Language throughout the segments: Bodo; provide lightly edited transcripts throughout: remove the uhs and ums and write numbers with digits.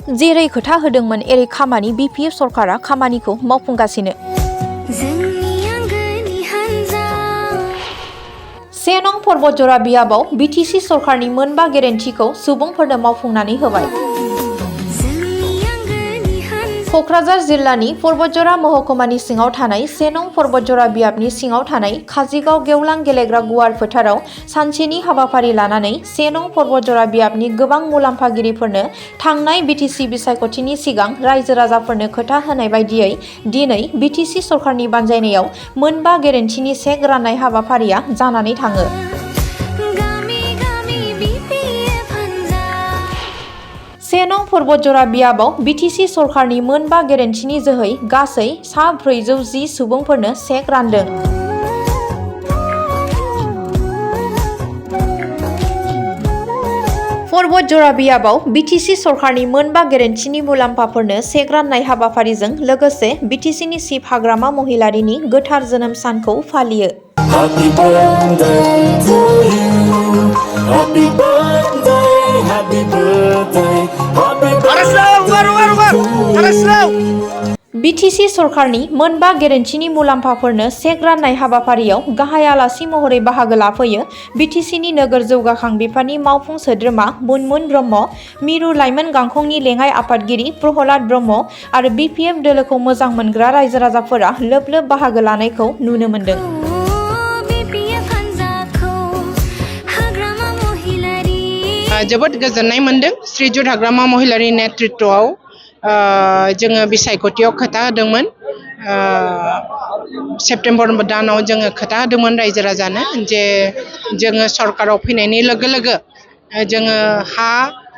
जेरै खोथा होदोंमोन एरै खामानि BPF सरकारा खामानिखौ मावफुंगासिनो। 1 नं पर्बतजरा बियाबाव BTC सरकारनि मोनबा गेरेन्टिखौ सुबुंफोरनो मावफुंनानै होबाय। क'क्राझार जिल्लानि पर्बतजरा महकुमानि सिङाव थानाय 1 नं पर्बतजरा बियाबनि सिङाव थानाय काजिगाव गेवलां गेलेग्रा गुवार फोथाराव सानसेनि हाबाफारि लानानै 1 नं पर्बतजरा बियाबनि गोबां मुलाम्फागिरिफोरनो थांनाय BTC बिसायख'थिनि सिगां रायजो राजाफोरनो खोथा होनाय बायदियै दिनै BTC सरकारनि बानजायनायाव मोनबा गेरेन्टिनि चेक राननाय हाबाफारिया जानानै थाङो। 1 नं पर्बतजरा बियाबाव BTC सरकारनि मोनबा गेरेन्टिनि जोहै गासै सा 410 सुबुंफोरनो चेक रानदों। पर्बतजरा बियाबाव BTC सरकारनि मोनबा गेरेन्टिनि मुलाम्फाफोरनो चेक राननाय हाबाफारिजों लोगोसे BTCनि चिफ हाग्रामा महिलारिनि गोथार जोनोम सानखौ फालियो। Happy birthday to you. Happy birthday, happy birthday, happy birthday to you. BTC सरकारनि मोनबा गेरेन्टिनि मुलाम्फाफोरनो चेक राननाय हाबाफारियाव गाहाय आलासि महरै बाहागो लाफैयो BTCनि नोगोर जौगाखां बिफाननि मावफुं सोद्रोमा मुनमुन ब्रह्म, मिरु लाइमोन गांखंनि लेङाइ आफादगिरि प्रहलाद ब्रह्म आरो BPF दोलोखौ मोजां मोनग्रा रायजो राजाफोरा लोब लोब बाहागो लानायखौ नुनो मोन्दों। जोबोद गोजोननाय मोनदों श्रीजुत हाग्रामा महिलारि नेतृत्वआव जोङो बिसायख'थियाव खोथा होदोंमोन। सेप्तेम्बर दानाव जोङो खोथा होदोंमोन रायजो राजानो जे जोङो सरकाराव फैनायनि लोगो लोगो जोङो हा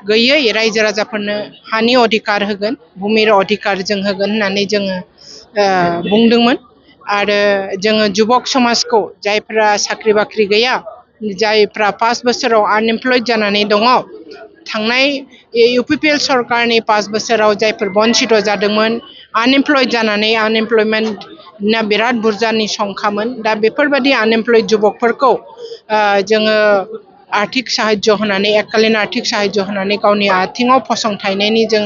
गैयै रायजो राजाफोरनो हानि अधिकार होगोन, भुमिर अधिकार जों होगोन होननानै जोङो बुंदोंमोन। आरो जोङो जुबक समाजखौ जायफ्रा साख्रि बाख्रि गैया, जायफ्रा 5 बोसोराव आनएमप्लयड जानानै दङ, थांनाय UPPL सरकारनि 5 बोसोराव जायफोर बन्सित जादोंमोन, आनएमप्लयड जानानै आनएमप्लयमेन्टना बिराद बुरजानि संखामोन। दा बेफोरबायदि आनएमप्लयड जुबकफोरखौ जोङो आर्थिक साहाय्य होनानै एककालीन आर्थिक साहाय्य होनानै गावनि आथिङाव फसंथायनायनि जों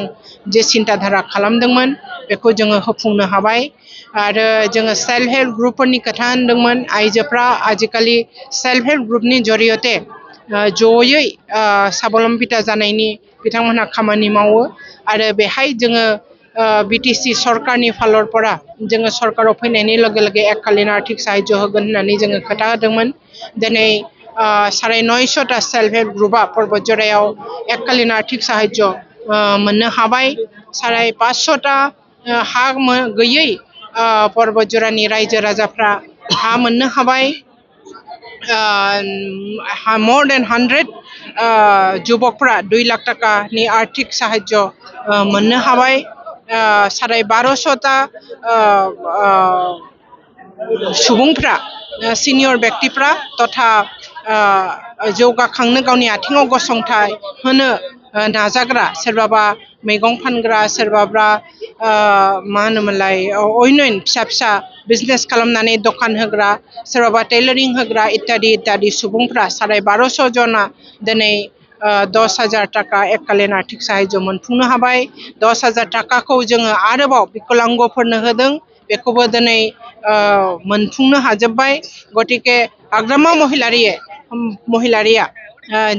जे सिन्ताधारा खालामदोंमोन बेखौ जोङो होफुंनो हाबाय। आरो जोङो सेल्फ हेल्प ग्रुपफोरनि खोथा होनदोंमोन। आइजोफ्रा आजिखालि सेल्फ हेल्प ग्रुपनि जरियते जयै साबलम्बिता जानायनि बिथांमोनहा खामानि मावो। आरो बेहाय जोङो BTC सरकारनि फालरफोरा जोङो सरकाराव फैनायनि लोगो लोगो एककालीन आर्थिक साहाय्य होगोन होननानै जोङो खोथा होदोंमोन। दिनै 950टा सेल्फ हेल्प ग्रुपआ पर्बतजरायाव एककालीन आर्थिक साहाय्य मोननो हाबाय। 550टा हा गैयै पर्बतजरानि रायजो राजाफ्रा हा मोननो हाबाय। more than 100 जुबकफ्रा 2 लाख टाकानि आर्थिक साहाय्य मोननो हाबाय। 1250टा सुबुंफ्रा सिनियर व्यक्तिफ्रा तथा जौगाखांनो गावनि आथिङाव गसंथाय होनो नाजाग्रा, सोरबाबा मैगं फानग्रा, सोरबाबा मा होनोमोनलाय अयनन फिसा फिसा बिजनेस खालामनानै दखान होग्रा, सोरबाबा टेलरिं होग्रा इत्यादि इत्यादि सुबुंफ्रा 1250 जना दिनै 10,000 टाका एककालीन आर्थिक साहाय्य मोनफुंनो हाबाय। 10,000 टाकाखौ जोङो आरोबाव बिकलांगफोरनो होदों, बेखौबो दिनै मोनफुंनो हाजोब्बाय। गतिके हाग्रामा महिलारिया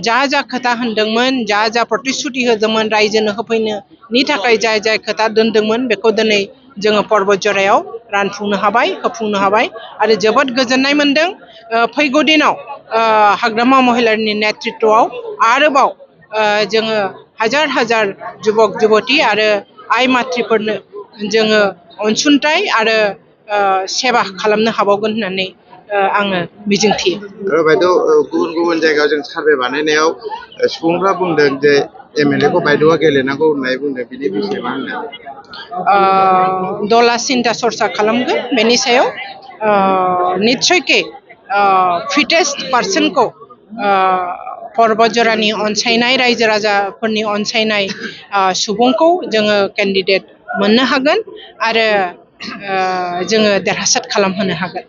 जा खोथा होनदोंमोन, जा प्रतिश्रुति होदोंमोन रायजोनो होफैनोनि थाखाय जाय खोथा दोनदोंमोन बेखौ दिनै जोङो पर्बतजरायाव रानफुंनो हाबाय, होफुंनो हाबाय। आरो जोबोद गोजोननाय मोनदों फैगौ दिनाव हाग्रामा महिलारिनि नेतृत्वआव आरोबाव जोङो हाजार जुबक जुबती आरो आइ माथ्रिफोरनो जोङो अनसुंथाइ आरो सेवा खालामनो हाबावगोन होननानै आङो मिजिंथियो। बायद' गुबुन जायगायाव जों सार्भे बानायनायाव सुबुंफ्रा बुंदों जे MLA खौ बायद'आ गेलेनांगौ होननानै बुंदों, बिनि बिषय मा होनो? दला सिन्ता चर्चा खालामगोन बेनि सायाव। निस्सयके फिटेस्ट पार्सनखौ पर्बतजरानि अनसायनाय रायजो राजाफोरनि अनसायनाय सुबुंखौ जोङो केन्डिडेट मोननो हागोन आरो जोङो देरहासार खालामहोनो हागोन।